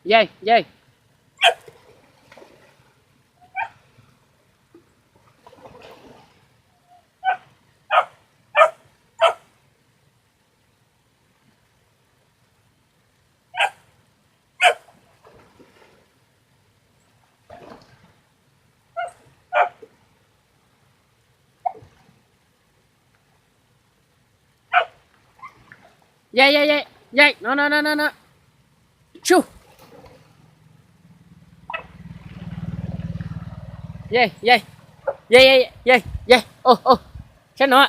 Yej, yej. Yej, yej, yej, yej, no, no, no, no, no. Sub. Yej, yej, yej, yej, yej, yej, o, o. Saib no.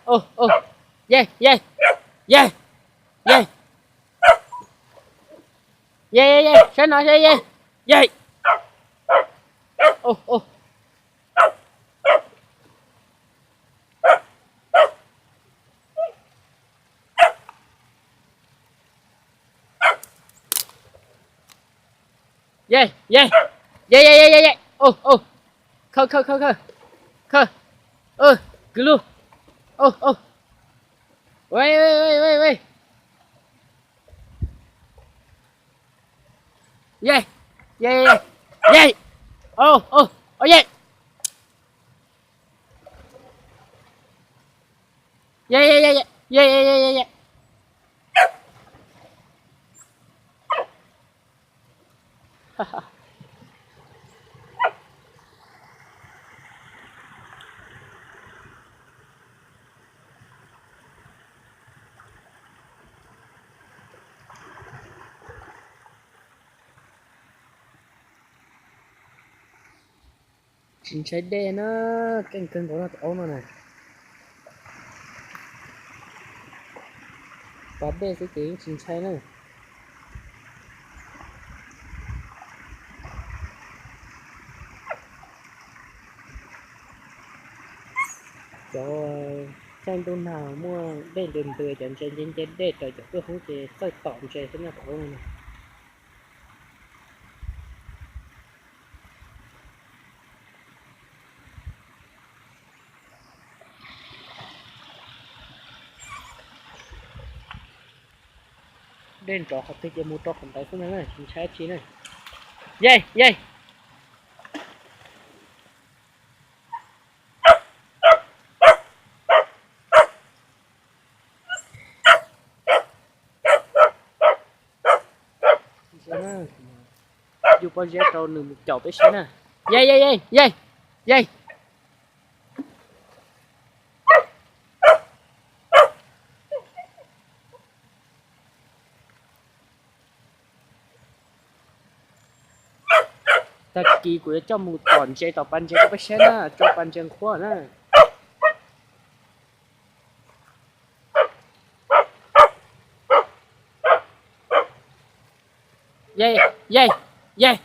O, o. Yej, yej, yej, yej. Yej, yej, yej, saib no, yej, yej, yej. O, o. Yej, yej, yej, yej, yej, yej. O, o. Khaws, khaws, khaws, khaws, khaws. Kwv lug. O, o. Ua, ua, ua, ua. Yej, yej, yej, yej. O, o, o, yej. Yej, yej, yej, yej, yej, yej, yej, yej. Tsis ntshai dej na, keej kawg nkaus no tus aub no na. Pas dej xwb ces yeej tsis ntshai na. Cov caij ntuj nag muaj dej ntws ntws, cov ntses nce nce dej raws cov kwj hoob ces txawj tom ntses xwb no tus aub no na. Dej nrov qhov twg ces mus rau qhov ntawd xwb na, tsis ntshai dab tsi na. Yej, yej. Yus pob zeb rau nws mus caum peb saib na. Yej, yej, yej, yej, yej. Tag kis kuv yuav coj mus tom ntses tom pas ntses rau peb saib na, rau pas ntses nqhuab na. Yej, yej, yej.